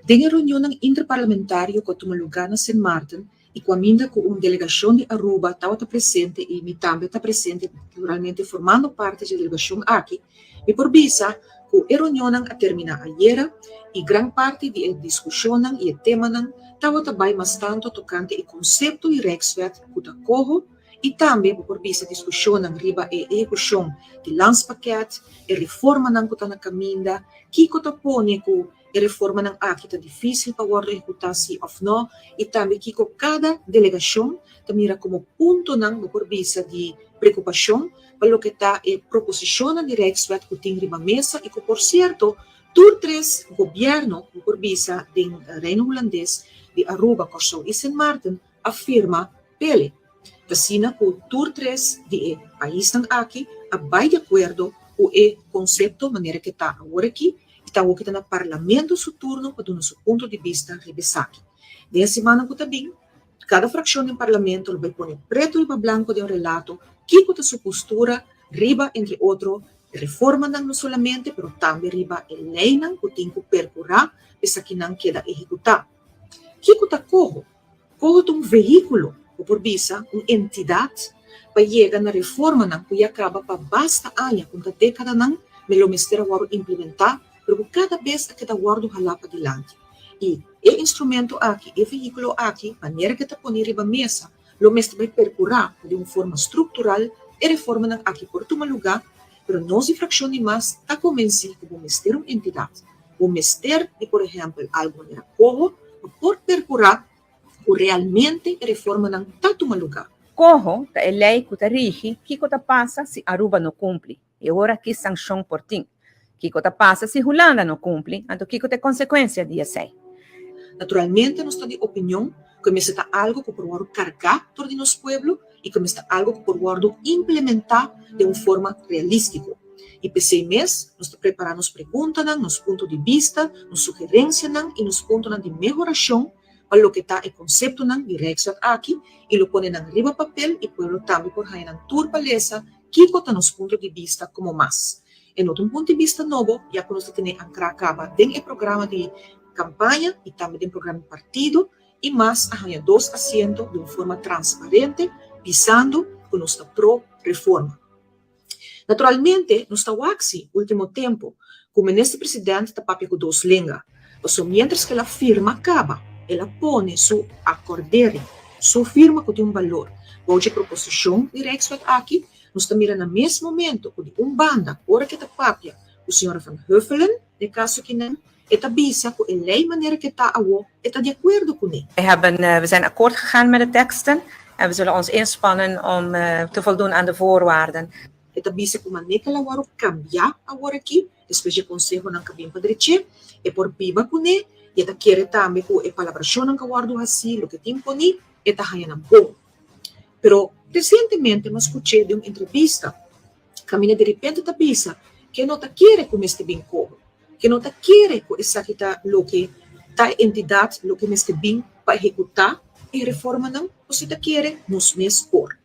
Den e reunionnan interparlamentario ku a tuma lugá na Sint Maarten i ku aminda ku un delegashon di Aruba tabata presente i mi tambe ta presente naturalmente formando parti dje delegashon aki, mi por bisa ku e reunionnan a terminá ayera i gran parti di e diskushonnan i e temanan tabata bai mas tantu tokante e konsepto di Rijkswet ku ta koho i tambe bo por bisa diskushonnan riba e ehekushon di landspakket, e reformanan ku ta na kaminda, kiko ta pone ku e reformanan aki ta difísil pa wòrdu ehekutá si òf nò, i tambe kiko kada delegashon ta mira komo puntonan bo por bisa di preokupashon pa loke ta e proposishonnan di Rijkswet ku tin riba mesa i ku por sierto tur tres gobièrnu bo por bisa den Reino Hulandes di Aruba, Kòrsou i Sint Maarten a firma p'ele. T'asina ku tur tres di e paisnan aki a bai di akuerdo ku e konsepto manera ke ta awor aki i ta awor ke ta na parlamento su turno pa duna su punto di bista riba esaki. Den e simannan ku ta bin, kada frakshon den parlamento lo bai pone pretu riba blanko den un relato kiko ta su postura riba entre otro e reformanan no solamente pero tambe riba e leinan ku tin ku perkurá pa esakinan keda ehekutá. Kiko ta koho? Koho ta un vehíkulo, bo por bisa un entidat, pa yega na reformanan ku ya kaba pa basta aña, ku ta dékadanan me lo mester a wòrdu implementá, pero ku kada bes a keda wòrdu halá padilanti. I e instrumento aki, e vehíkulo aki, manera ku e ta pone riba mesa, lo mester bai perkurá ku di un forma struktural e reformanan aki por tuma lugá, pero nos di frakshon di mas ta konvensí ku bo mester un entidat. Bo mester di por ehèmpel algu manera Koho pa por perkurá ku realmente e reformanan ta tuma lugá. Koho ta e lei ku ta rigi kiko ta pasa si Aruba no kumpli i ora ki sankshon por tin. Kiko ta pasa si Hulanda no kumpli, anto kiko ta e konsekuensia di esei? Naturalmente nos ta di opinion ku e mester ta algu ku por wòrdu kargá dor di nos pueblo i ku e mester ta algu ku por wòrdu implementá den un forma realístiko. I p'esei mes nos ta prepará nos preguntanan, nos punto di bista, nos sugerensianan i nos puntonan di mehorashon pa loke ta e konseptonan di Rijkswet aki i lo pone nan riba papel i pueblo tambe por haña nan tur pa lesa kiko ta nos punto di bista komo mas. E no ta un punto di bista nobo ya ku nos ta tene ankrá kaba den e programa di kampaña i tambe den programa di partido i mas a haña dos asiento di un forma transparente bisando ku nos ta pro reforma. Naturalmente nos ta wak si ultimo tempo cu Minister President ta papia cu dos lenga, paso mientras cu el a firma caba, el a pone su acordering, su firma cu tin un balor bou dje proposicion di Rijkswet aki, nos ta mira na mes momento cu di un banda ora cu e ta papia cu señora Van Huffelen, den caso kinan, e ta bisa cu e ley manera cu e ta awo, e ta di acuerdo cune. We hebben, we zijn akkoord gegaan met de teksten en we zullen ons inspannen om te voldoen aan de voorwaarden. E ta bisa cu manera cu el a wòrdu cambia awor aki, despues dje consehonan cu a bin pa dreché, e por biba cune y e ta kere tambe cu e palabracionnan cu a wòrdu haci, loke tin poni, e ta haña nan bon. Pero recientemente mi a scuché den un entrevista Caminda di repente ta bisa ke no ta kere ku mester bin kobo, ke no ta kere ku esaki ta loke ta e entidat loke mester bin pa ehekutá e reformanan, o si ta kere nos mes por.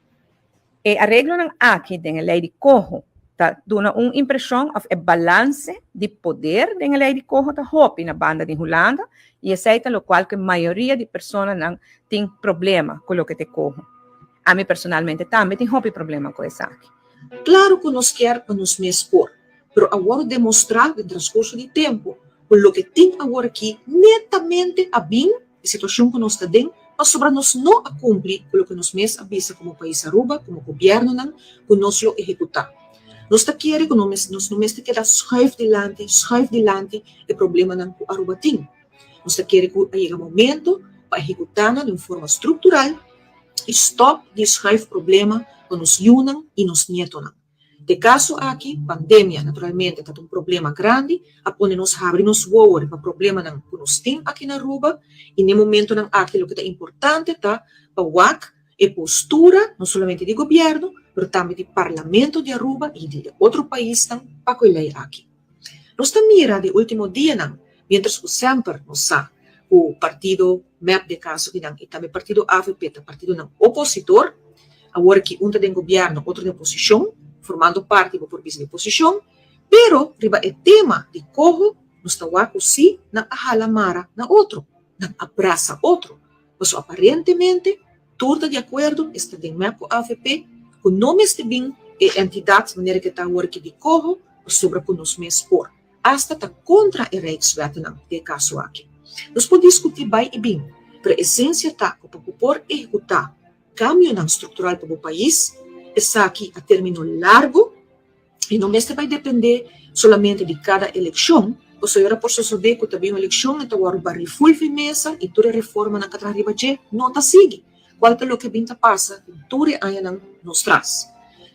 E areglonan aki den e lei di koho ta duna un impreshon òf e balanse di poder den e lei di koho ta hopi na banda di Hulanda i esei ta lokual ku e mayoria di personanan tin problema ku loke ta e koho. Ami personalmente tambe tin hopi problema ku esaki. Claro cu nos kier pa nos mes por, pero a worde demostra den transcurso di tempo cu loke tin awor aki netamente a bin e situacion cu nos ta den pasobra nos no a cumpli cu loke nos mes a bisa como pais Aruba, como gobiernonan cu nos lo ehecuta. Nos ta kere cu nos no mester keda schuif dilanti, schuif dilanti e problemanan cu Aruba tin. Nos ta kere cu a yega momento pa ehecuta nan den un forma structural i stòp di schuif problema pa nos yunan i nos nietonan. De kaso aki, pandemia naturalmente ta un problema grandi, a pone nos habri nos wowo riba problemanan ku nos tin aki na Aruba i n'e momentonan aki loke ta importante ta pa wak e postura no solamente di gobièrnu pero tambe di Parlamento di Aruba i di e otro paisnan pa ku e lei aki. Nos ta mira di ultimo dianan Mientras cu semper nos sa cu partido mep den caso di nan y tambe partido avp ta partidonan opositor, awor aki un ta den gobierno otro den oposicion, formando parti bo por bisa di oposicion, Pero riba e tema di coho nos ta wak cu si nan a hala mara na otro, nan a brasa otro, paso aparentemente tur ta di acuerdo, esta den mep cu avp, cu no mester bin e entidad manera ke ta awor aki di coho pasobra cu nos mes por. Hasta ta contra e Rijkswetnan den e caso aki. Nos por discuti bay y bin, pero esencia ta cu pa bo por ehecuta cambionan structural pa bo pais, esaki a termino largo, I no mester bai dependé solamente di kada elekshon, pasobra ora por sosodé ku ta bin un elekshon e ta wòrdu barí ful fi mesa i tur e reformanan ku a traha riba dje no ta sigui, kual ta loke bin ta pasa den tur e añanan nos tras.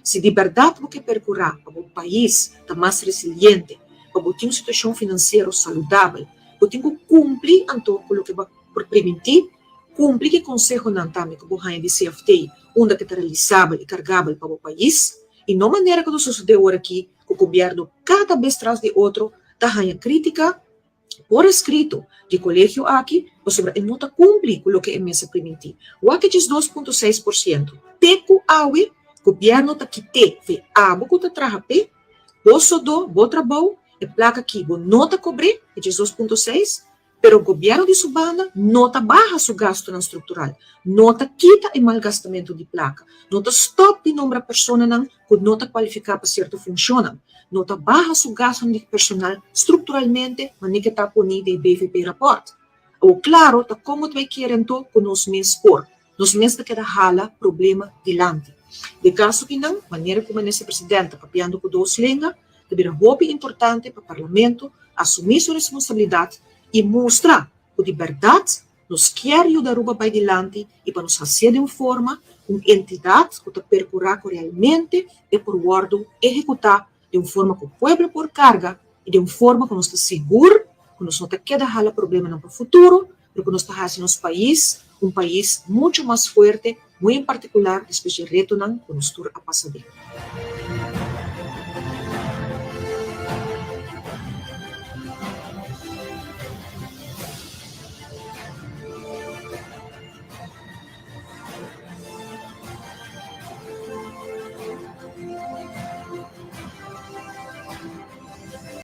Si di bèrdat bo ke perkurá pa bo pais ta mas resiliente, pa bo tin un situashon finansiero saludabel, bo tin ku kumpli anto ku loke bo a por primintí, kumpli ku e konsehonan tambe ku bo haña di CFT unda ku ta realisabel i kargabel pa bo pais. I no manera ku ta sosodé ora aki ku gobièrnu kada bes tras di otro ta haña krítika por eskrito di kolegio aki pasobra e no ta kumpli ku loke e mes a primintí. Wak e 12.6% te ku awe gobièrnu ta kit'é fe abo ku ta traha p'e, bo sodó, bo trabou, e plaka aki bo no ta kobr'é, e 12.6, Pero gobierno di su banda no ta baha su gastonan structural, no ta kita e malgastamento di placa, no ta stop di nombra personanan cu no ta cualifica pa cierto funcionnan, no ta baha su gastonan di personal structuralmente manera ke ta poni den e BVP rapport. Awor claro ta como ta bay kere anto cu nos mes por. Nos mes ta keda hala problema dilanti. Den caso kinan, manera cu Minister President ta papiando cu dos lenga, ta bira hopi importante pa Parlamento asumí su responsabilidad y mustra cu di berdad nos kier yuda Aruba bay dilanti y pa nos hacié den un forma cu un entidad cu ta percura cu realmente e por wordo ehecuta den un forma cu pueblo por carga y den un forma cu nos ta sigur cu nos no ta keda hala problemanan pa futuro, pero cu nos ta haci nos pais un pais mucho mas fuerte, muy en particular despues dje retonan cu nos tur a pasa den.